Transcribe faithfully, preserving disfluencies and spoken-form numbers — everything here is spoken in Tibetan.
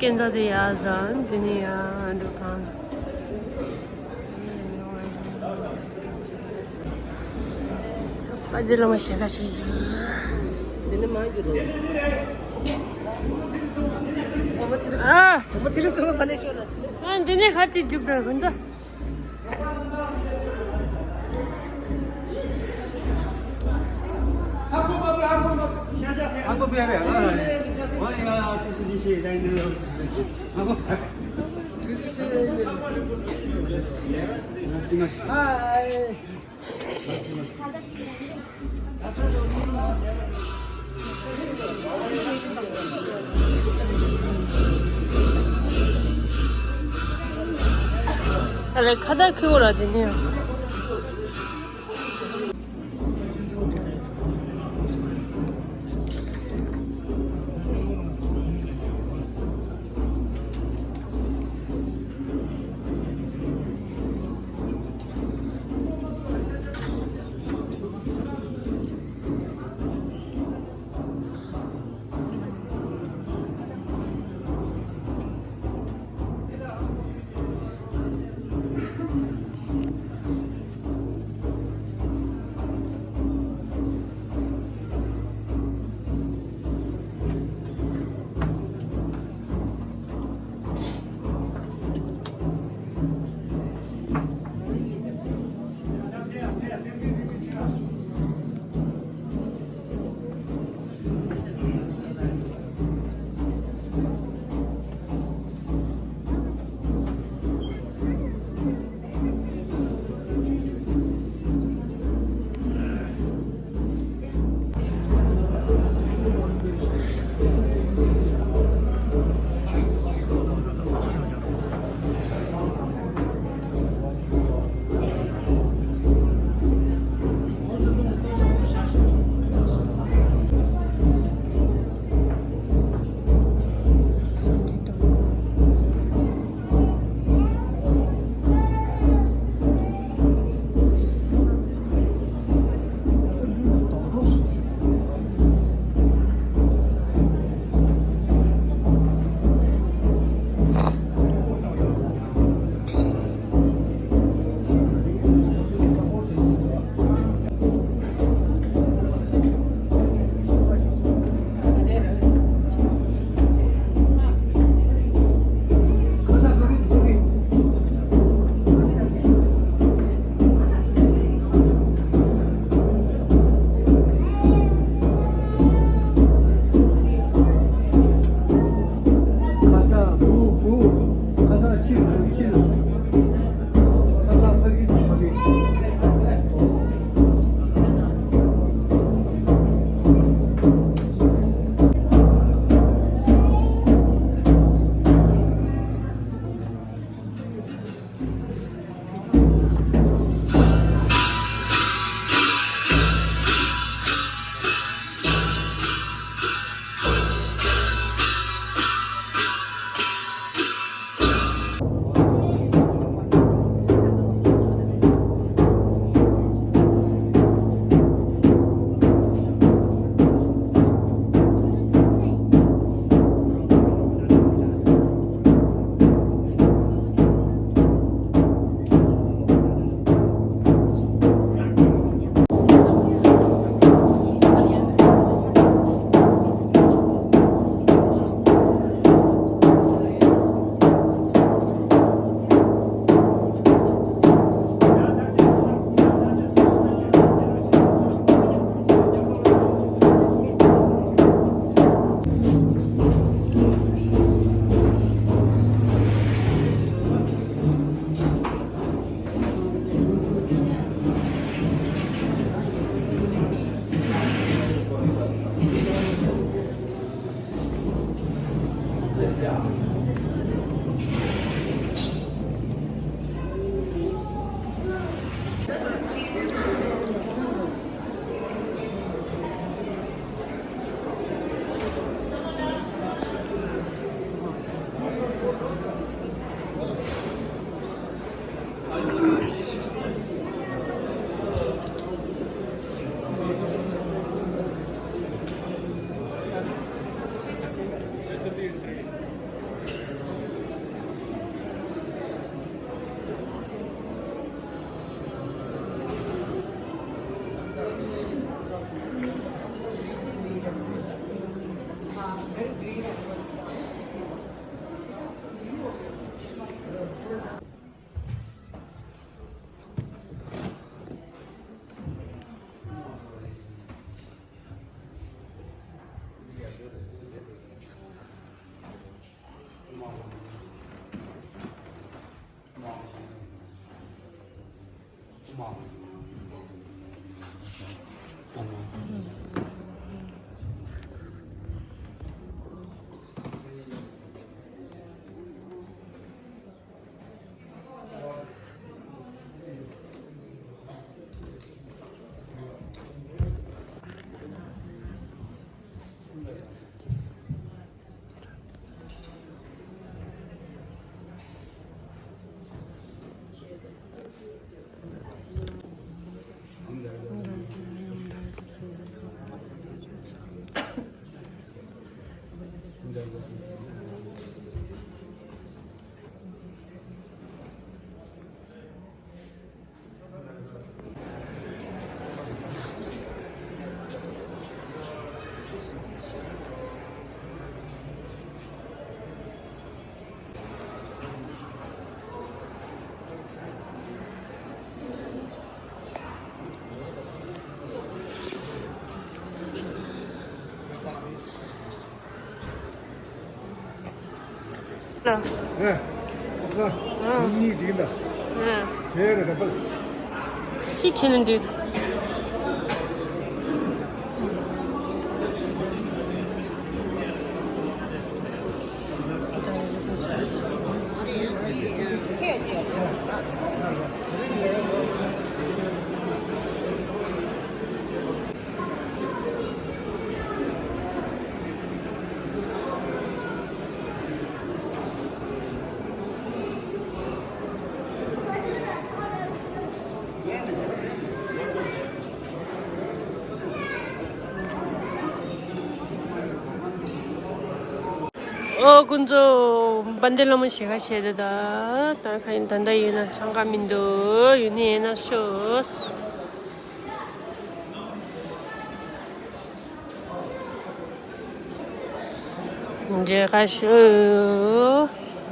སྐས་འཛེག་དེ་ཡར་འཛེག་འདི་ནས་ཡར་འགྲོ་གང་། ཨ་འདི་ལ་མ་ཞེ་ཁ་ཞེ་ཡིན། འདི་ནས་མ་རྒྱུག་རོགས། ཨ། ཨ་འདི་ནས་ཁ་ཅིག་རྒྱུག་དང་ཁོ་ཚོ། Hi. ཨ་ལེ་ཁ་བརྡ་ཁུ་བོ་ར་དེ་ནས། གཉིས་ཟིན་ད། ཟེར་ར་པལ། གཅིག་བྱས་ན་འགྲིག་ཨོ་ཀུན་ཚོ། དཔལ་ལྡན་ལྷ་མོ་ཞལ་ཁ་བཤད་དེ་ད། ད་ག་ཡིན་ད་ལྟ་ཡིན་ན་འཚང་ཁ་མི་འདུག་ཡུན་ནི་ཡིན་ན་ཤོག་མཇལ་ཁ་ཞུ།